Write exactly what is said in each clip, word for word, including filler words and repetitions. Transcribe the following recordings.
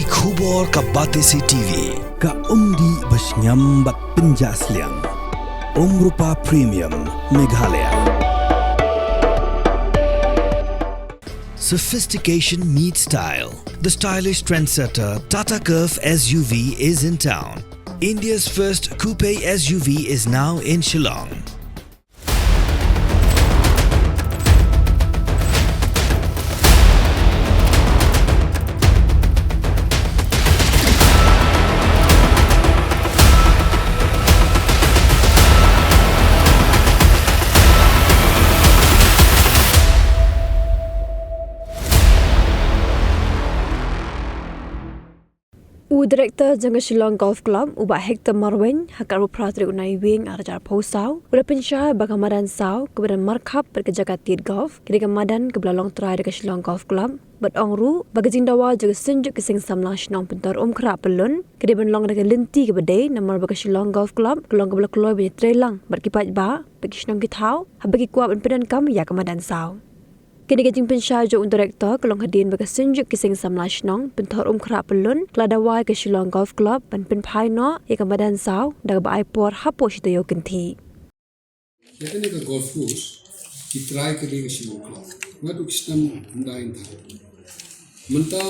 Khubor ka Batesi T V, ka umdih ba shngiam bad pynjah sliang. Umrupa Premium, Meghalaya. Sophistication meets style. The stylish trendsetter Tata Curvv S U V is in town. India's first coupe S U V is now in Shillong. U Director jong ka Shillong Golf Club, u Bah Hector Marwein, ha ka arphew phra tarik u Naiwieng ar hajar arphew saw, u la pynshai ba ka madan saw, kaba don markhap bad ka jaka tied golf, ka dei ka madan kaba la long trai da ka Shillong Golf Club, bad ong ruh ba ka jingdawa jong ka Synjuk ki Seng Samla Shnong Pynthor Umkhrah Pyllun ka dei ban long da ka lynti kaba dei, namar ba ka Shillong Golf Club ka long kaba la kloi ban ïatreilang bad ki paidbah bad ki shnong ki thaw, haba ki kwah ban pyndonkam ïa ka madan saw. Kane ka jingpynshai jong u Director ka long hadien ba ka Synjuk ki Seng Samla Shnong Pynthor Umkhrah Pyllun ka la dawa ïa ka Shillong Golf Club ban pynphai noh ïa ka madan saw, da kaba ai por hapoh shi taïew kynthih. Ïa kane ka golf course ki trai ka dei ka Shillong Club naduh ki snem hyndai hyndai. Mynta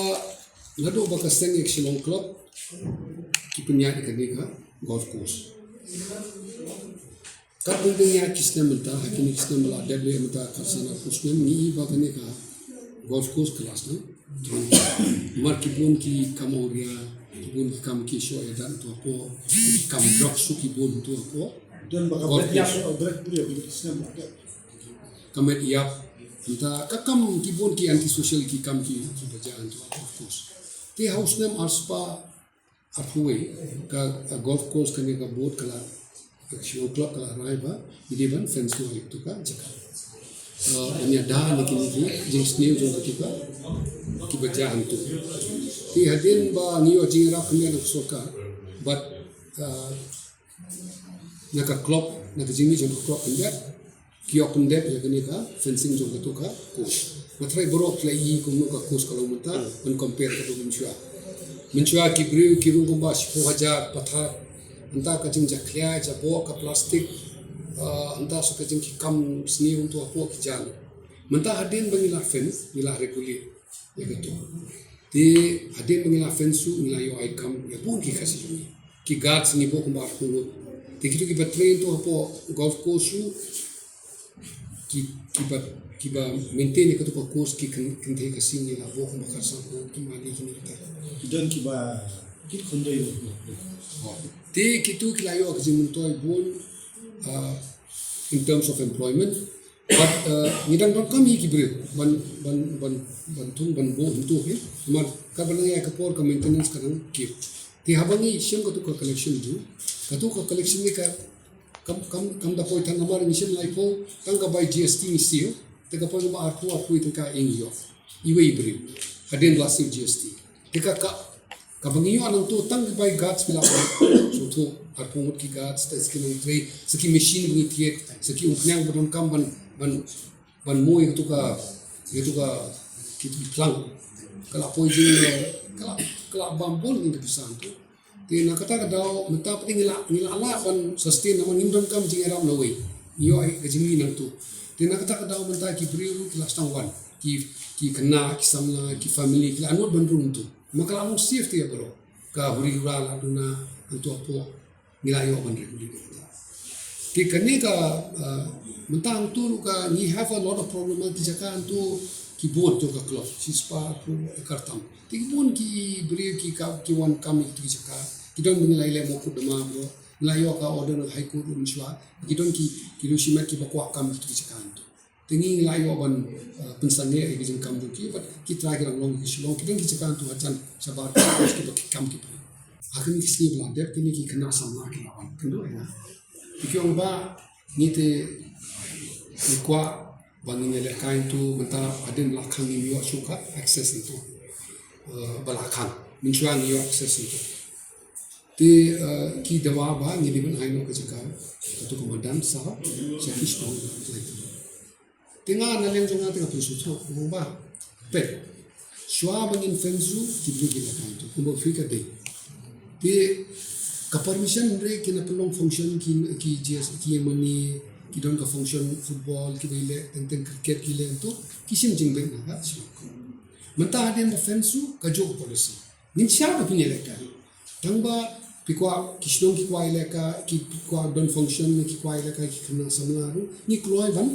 naduh ba ka seng ïa ka Shillong Club ki pynïaid ïa kane ka golf course. Katba dang ïaid ki snem mynta, ha kine ki snem ba la dep leh mynta, katsan arphew snem, ngi i ba kane ka golf course ka la sdang. Namar ki bun ki kam awria, ki bun ki kam ki shoh ïadat hangto hapoh, ki kam drugs ruh ki bun hangto hapoh. Don ba ka golf met ïap, course. Ka met ïap. Mynta ka kam ki bun ki anti-social ki kam ki, kiba jia hangto hapoh golf course. Te ha u snem arspah arphew wei, ka, ka golf course kane ka board ka la, ka Shillong Club ka la rai ba ngi dei ban fence noh ïa kato ka jaka. Uh, ban ïada na kine ki jingsniew jong kato ka, kiba jia hangto. Te hadien ba ngi ïoh jingïarap khyndiat na ka sorkar bad, uh, na ka club, na ka jingmih jong ka club khyndiat, ki ïoh pyndep ïa kane ka fencing jong kato ka course. Nga tharai baroh ki la i kumno ka course ka long mynta, ban compare kato mynshuwa. Mynshuwa ki briew ki rung kumba shiphew hajar pathar. Hangta ka jingjakhlia, jaboh ka plastik, ah, hangta sa ka jing ki kam sniew hangto hapoh ki jia. Mynta hadien ba ngi la fence, ngi la regulate ïa kato. Te hadien ba ngi la fence ruh ngi la ïoh ai kam ïa bun ki Khasi jong ngi. Ki guards ngi buh kumba arphew ngut. Te kito kiba train hangto hapoh golf course ruh, ki, kiba, kiba maintain ïa kato ka course ki kyn-, kynthei Khasi ngi la buh kumba khatsan ngut, ki mane kine kita. Ki don kiba kit khyndiat. Oh. Te kito ki la ïoh ka jingmyntoi bun, ah, in terms of employment. But, uh, ngi dang donkam hi ki briew ban, ban, ban, ban thung, ban buh hangto hi. Namar kaba nang ïaid ka por ka maintenance ka nang kiew. Te haba ngi shim kato ka collection due, kato ka collection ne ka kam, kam, kam da poi tang, namar ngi shim laiphew, tang ka bai G S T ngi siew, te ka poi kumba arphew, arphew tyngka ïa ngi ïoh. Iwei i briew. Hadien ba la siew G S T. Te ka, ka, kaba ngi ïoh nangto tang ki bai guards ki la wan. Sngewthuh, arphew ngut ki guards, te sa ki nongtrei, sa ki machine ba ngi thied, sa ki umphniang ba donkam ban, ban, ban mui kato ka, kato ka, ki, ki phlang. Ka la poi jing, eh, ka la, ka la bam bun ki pisa hangto. Te na kata ka daw, mynta pat ngi la, ngi la lah ban sustain namar ngim donkam jingïarap na uwei. Ngi ïoh ka jingmih nangto. Te na kata ka daw mynta ki briew ki la sdang wan. Ki, ki khynnah, ki samla, ki family, ki la nud ban rung hangto. Namar ka la long safe te ïa baroh. Ka huri hura la duna hangto hapoh, ngi la ïoh ban regulate. Te kane ka, uh, mynta hangto ruh ka, ngi have a lot of problem, ki jaka hangto ki bun jong ka club, shispah arphew acre tam. Te ki bun ki briew ki ka, ki wan kam ïa kito ki jaka. Ki don ba ngi la ïaleh mawkut da ma baroh. Ngi la ïoh ka order na High Court ruh mynshuwa. Ki don ki, ki riewshimet kiba kwah kam ïa kito ki jaka hangto. Te ngi la ïoh ban, uh, pynsangeh ïa ki jingkam jong ki, bad ki trai ki dang long ki Shillong, ki don ki jaka hangto hajan shabar ki, kiba ki kam ki briew. Ha kine ki sngi ba la dep kine ki khynnah samla ki la wan kynduh ïa nga. Te ki ong ba ngi te ngi kwah ba ngin ïaleh kai hangto, mynta hadien ba la khang ngim ïoh shuh ka access hangto. Uh, ba la khang. Mynshuwa ngi ïoh access hangto. Te, eh, ki dawa ba ngi dei ban ai noh ka jaka, kato ka madan saw, sha ki shnong. Te nga na liang jong nga te nga pynsngewthuh, nga ong ba, peit, shuwa ba ngin fence ruh, ki briew ki la kai hangto. Ba phi ka dei. Te ka permission re ki na pynlong function ki ki G S ki mani ki don ka function football ki bai le teng teng cricket ki le tu ki sim jingbit na ka. Mynta hadien ba fence su ka jok policy. Ngin sha ba phi ne le ka. Tang ba ki kwah ki shnong ki kwah le ka ki kwah don function ki kwah le ka ki kena samla ru ni kloi ban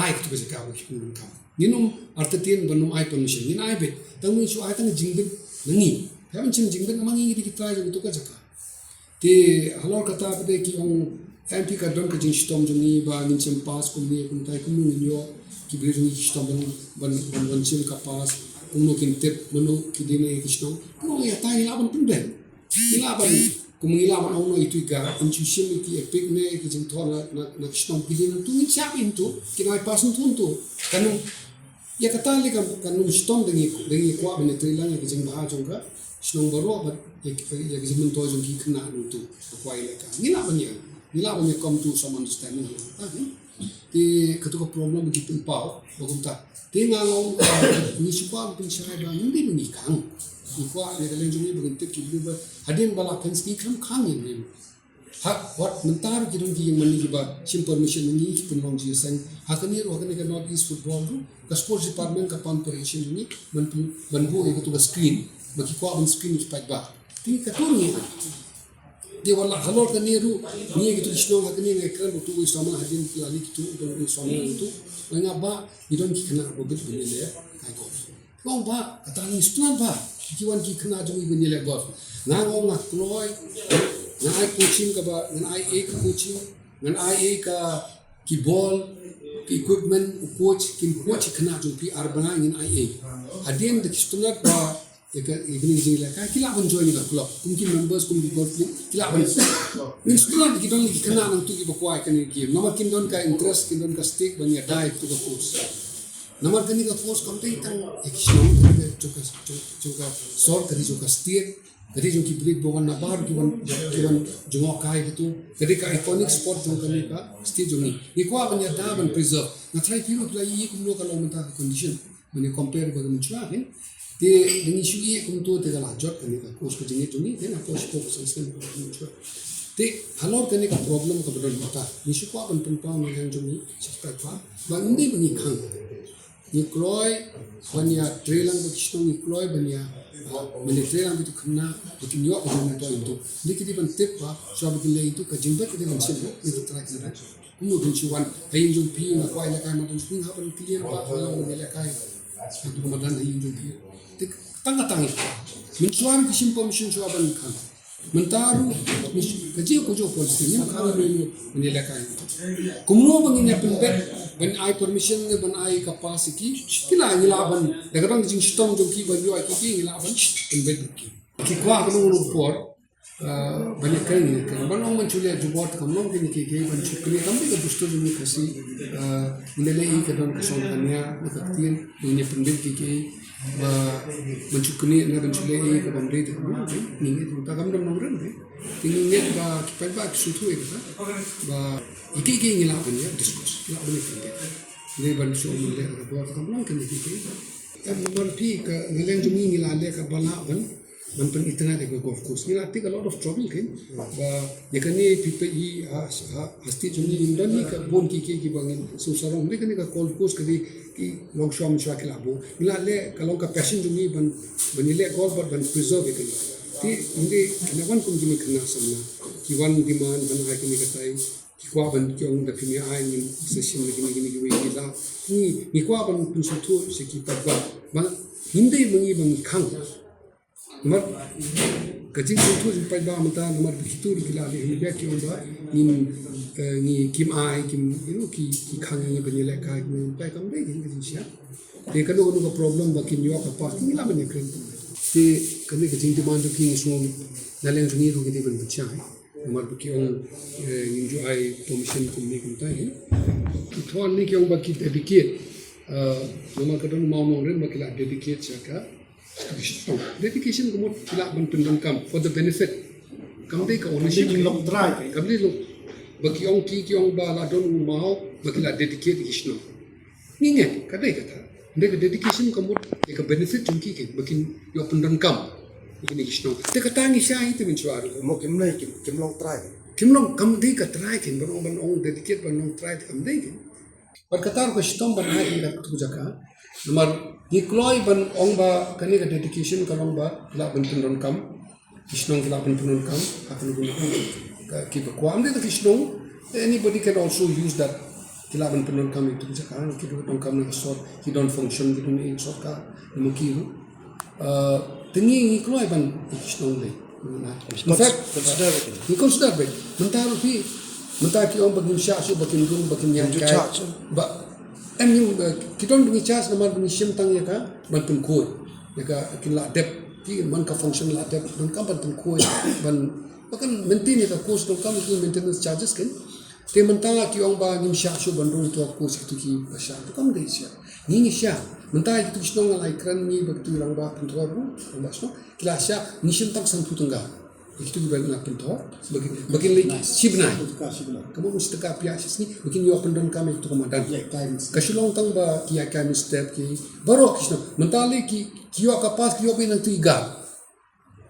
ai katu ka jaka ba ki pun kam. Ngin um artatien ban um ai permission. Ngin ai bit. Tang ngin shu ai tang jingbit na ngi. Ka ban chim jingbit na ma ngi di ki trai jong tu ka jaka. Te halor kata ba de ki ong M P ka don ka jingshitom jong ngi ba ngin chim pass kum ni kum tai kum ngin yo ki bri jong ngi shitom ban ban ban ban chim ka pass kum no kin tip mano ki dine ki shnong. Kum ya tai la ban pun ben. Ngi lah ban kum ngi lah ban ong no itu ga institution itu epic ne ki jingthor na na na shnong pidin tu ngi chap into ki nai pass tu tu kan ya kata le kan kan num ston dengi dengi kwah bene trilang ya ki jingbha jong ka shnong baro ba ya ki jingmento jong ki kena tu kwah ile ka ngi lah ban ya ngi lah ban ya come to some understanding. Te katu ka problem ki pynpaw ba kumta. Te nga ngong ni shu kwah pynshai ba ngi dei ngi khang. Ni kwah ni ka leng jong ni ba ngi tip ki bru ba hadien ba la pens ki kham khang ni ni. Ha wat mynta ki don ki yang mani ki ba shim permission ni ki pynlong ji sang. Ha ka ni ro ha ka ni ka North East football ru ka sports department ka pan permission ni ban ban bu e katu ka screen. Ba ki kwah ban screen ki pat ba. Te katu ni. Te wala halor kane ruh ngi kitu ki shnong ha kane ngi kren ruh tu i sama hadien ki lali kitu don i sama ruh tu. Nga ba ngi don ki khynnah ba bit bini le kai golf. Ngong ba kata ngi stunat ba ki wan ki khynnah jong i bini le golf. Nga ngong nga kloi nga ai coaching ka ba nga ai ek coaching nga ai ek ka ki ball ki equipment u coach kin coach ki khynnah jong pi ar ba nga ngin ai ek. Hadien da ki stunat ba Ika ika ni jing la ka kila ban join ila club. Kum ki members kum ki golf ni kila ban. Ni sekolah ki don ki kena nang tu ki ba kwai kani ki. Nama kin don ka interest kin don ka stick ban ya dai tu ka course. Nama kani ka course kam tai tang action kani ka joka joka sor kani joka stick kani joka ki break bogan na bar ki ban ki ban jongok kai gitu. Kani ka iconic sport jong kani ka stick jong ni. Ni kwa ban ya da ban preserve. Na try piru kila yi kum lo ka long menta ka condition. Mane compare ba ka mynchwa ne. Te da ngi shu ïeh kumto te ka la jot kane ka course ka jingïeit jong ngi te na course ko ka science kane ka mynchwa. Te halor kane ka problem ka ba don mynta ngi shu kwah ban pynpaw ngi hang jong ngi sha ka pa ba ngi dei ba ngi khang. Ngi kloi ban ïa trei lang ba ki shnong ngi kloi ban ïa ban ïa trei lang ba tu khynnah ba ki ïoh ba ki mynta into. Ngi ki dei ban tip ba shuwa ba ki leh into ka jingbet ka dei ban shem ngi tu trai ki Kumno dang shu wan ha ïing jong phi nga kwah ïalehkai ma dang shu ha ban clear ba ha long ïalehkai. Haduh madan ha ïing jong phi. Te tang ka tang. Mynshuwa ki shim permission shuwa ban khan. Mynta ruh ka jia ka jia policy ngim khan ruh ban ïalehkai. Kumno ba ngin ïa pynbeit ban ai permission ne ban ai ka pass ki. Ki la ngi la ban da ka dang jingshitom jong ki ban ïoh ki ki ngi la ban pynbeit ki. Ki kwah kumno kumno por. Ban ïa kren ïa kren ban ong ban shu leh jubor te kam long kine kiei kiei ban shu kren kam dei ka dustur jong ngi Khasi. Ynda leh ïa ka don ka song ka nia na ka ktien ban ïa pynbeit kiei kiei ba ban shu kren ne ban shu leh ïa ka bym dei te kam long te ngi ngeit ta kam don nongrim te te ngi ngeit ba ki paidbah ki sngewthuh ïa kata ba ïa kiei kiei ngi lah ban ïa discuss ngi lah ban ïa pynbeit. Ngi ban shu ong ban leh ka bor te kam long kine kiei kiei. Em ban phi ka ngi leng jong ngi ngi lah leh ka ba lah ban Ban pynitynnad ïa ka golf course. Ngi la take a lot of trouble kein. Ba ïa kane phi peit hi ha ha ha state jong ngi ngim don hi ka bun ki ki kiba ngin sngewsarong. Dei kane ka golf course ka dei ki longshuwa mynshuwa ki la buh. Ngi la leh ka long ka passion jong ngi ban ban ïaleh golf bad ban preserve ïa kane. Te ngi dei kane wan kum kine khynnah samla ki wan demand ban ai kane katai ki kwah ban ki ong da phim ïa ai ngin sa shim ïa kine kine kiwei ki la. Ngi ngi kwah ban pynsngewthuh sha ki paidbah ba ngim dei ma ngi ba ngi khang. Namar ka jingsngewthuh jong paidbah mynta namar ba kito ruh ki la leh hynrei ki ong ba ngin eh, ngi kim ai kim you know ki ki khang ngi ban ïalehkai ki mynta kam dei ka jingshisha. Te kano kano ka problem ba kin ïoh ka pass ngi la ban ïakren. Te kane ka jingdemand ruh ki ngi sngew na liang jong ngi ruh ki dei ban pynshai. Namar ba ki ong eh, ngin ju ai permission kumne kumta hi. Ki thon ne ki ong ba ki dedicate. Eh, namar ka don mawnongrim ba ki la dedicate sha ka Dedication ka mut ki lah ban pyndonkam for the benefit. Kam dei ka ownership. Kam dei long trai. Kam dei long ba ki ong ki ki ong ba la don u maw ba ki la dedicate ki shnong. Ngi ngeit ka dei kata. Dei ka dedication ka mut dei ka benefit jong ki ki ba kin ïoh pyndonkam. Kine ki shnong. Te kata ngi shah hi te mynshuwa ruh. Mo kim nai kim, kim long trai. Kim long kam dei ka trai kin, ban ong, ban ong dedicate, ban ong trai te kam dei kin. Bad kata ruh ka shitom ban ai ïa katu ka jaka. Namar ngi kloi ban ong ba kane ka dedication ka long ba lah ban pyndonkam. Ki shnong ki lah ban pyndonkam ha kano kano ka, kiba kwah. Ym dei tang ki shnong, anybody can also use that. Ki lah ban pyndonkam ïa katu ka jaka, ki don donkam na ka sor, ki don function, ki don ïa ka sor ka, namar ki ruh. Uh, te ngi, ngi kloi ban ïa ki shnong lei. In fact, consider beit. Ngi consider beit. Mynta ruh phi, mynta ki ong ba ngim shah shuh ba kin rung, ba kin ïaid kai. Ba em, ngim, uh, ki don ba ngi charge namar ba ngi shim tang ïa ka ban pynkhuid. Ïa ka kin lah dep, ki man ka function lah dep, donkam ban pynkhuid, ban, ba kan maintain ïa ka course, donkam ki maintenance charges kin. Te mynta ki ong ba ngim shah shuh ban rung ïa ka course, kitu kiba shah, tu kam dei shuh. Ngi ngi shah. Mynta kitu ki shnong, nga la ïakren ngi bad kitu ki rangbah pynthor ruh, rangbah shnong, ki la shah, ngi shim tang sanphew tyngka. Kitu kiba ngi la pynthor, ba kin, ba kin leit shi bnai. Shi bnai. Ka mut shi tyngka pia shi sngi, ba kin ïoh pyndonkam ïa kitu ka madan. Ka shu long tang ba ki ïaid kai mynstep ki, baroh ki shnong. Mynta lei ki, ki ïoh ka pass, ki ïoh beit nangtu i gar.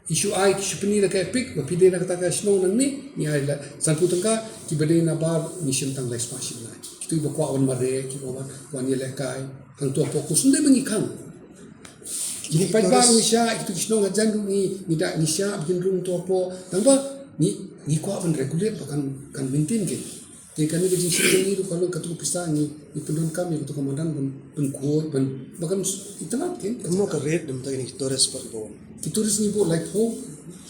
I shu ai, ki shu pyni da ka EPIC, ba phi dei na kata ka shnong nangne, ngi ai la sanphew tyngka, kiba dei nabar ngi shim tang lai spah shi bnai. Kitu kiba kwah wan mareh, kiba wan, wan ïalehkai hangto hapoh course, ym dei ba ngi khang. Ngi paidbah ngi shah, kitu ki shnong hajan ruh ngi, ngi da ngi shah ba kin rung to hapoh. Tang ba ngi, ngi kwah ban regulate ba kan, kan maintain kin. Te kane ka jingshim jong ngi ruh ka long katu ka pisa ngi, ngi pyndonkam ïa katu ka madan ban pynkhuid, ban, ba kan itynnad kin. Kumno ka rate da mynta kine ki tourist spot ba wan? Ki tourist ngi buh laiphew,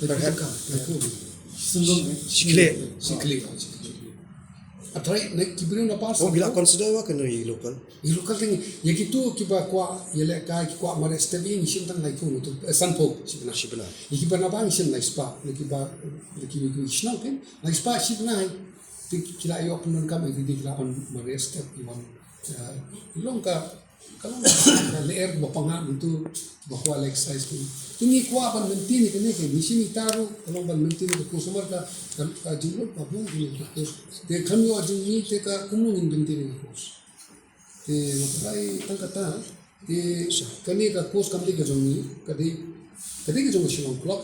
laiphew tyngka, laiphew. Shi khyllung, eh? Shi khyllung, shi khyllung. Hynrei na ki briew na pass. Oh, ngi la consider ba kane i local. I local te ngi, ïa kitu kiba kwah ïalehkai, ki kwah mareh step, ngi shim tang laiphew nangtu, eh, sanphew shi bnai. Shi bnai. Ïa kiba nabar ngi shim lai spah, ïa kiba, ïa kiba, ïa kiba shnong kin, lai spah shi bnai. Te ki la ïoh pyndonkam everyday, ki la wan mareh step, ki wan, eh, long ka, ka long ka lyer ba pangap nangtu, ba kwah leh exercise tu. Te ngi kwah ban maintain ïa kane, ngi shim ïa kita ruh, ka long ban maintain ïa ka course namar ka, ka, ka jinglut ka bun jinglut ka course. Te kan ïoh jingmih te ka kumno ngin maintain ïa ka course. Te nga tharai tang kata, te kane ka course kam dei ka jong ngi, ka dei, ka dei ka jong ka Shillong Club.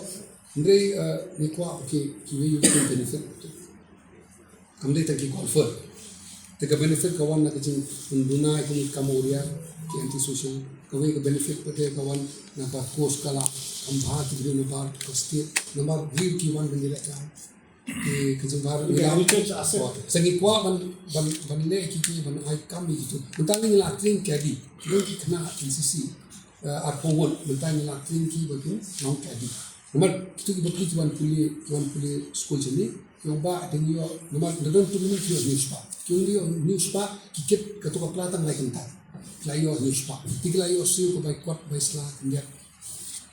Hynrei, eh, ngi kwah ki, kiwei ki benefit. Kam dei tang ki golfer. Te ka benefit ka wan na ka jingpynduna ïa ki kam awria, ki anti social. Kawei ka benefit pat te ka wan na ka course ka la kham bha ki briew nabar ka state, namar briew ki wan ban ïalehkai. Te ka jingbha ruh ngi la heritage asset. Sa ngi kwah ban, ban, ban leh ki, ki ban ai kam ïa kitu. Mynta ngi la train caddy. Ki don ki khynnah N C C, eh, arphew ngut. Mynta ngi la train ki ba kin long caddy. Namar kitu ki bapli ki wan pule, ki wan pule skul jong ngi. Ki ong ba dang ïoh, namar da don tournament ki ïoh hynñiew spah. Ki ong ïoh hynñiew spah, ki kit katu ka pla tang lai kynta. Ki la ïoh hynñiew spah. Te ki la ïoh siew ka bai kwat bai sla khyndiat.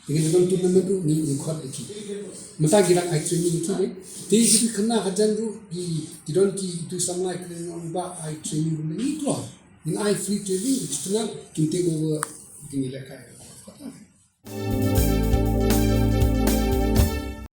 Te ngi da don tournament ruh ngi, ngi khot ïa ki. Mynta ngi dang ai training ïa ki ne. Te ki khynnah hajan ruh ki, ki don ki tu samla ki ong ba ai training ruh ngi kloi. Ngi ai free training, ki khynnah kin take over, kin ïalehkai.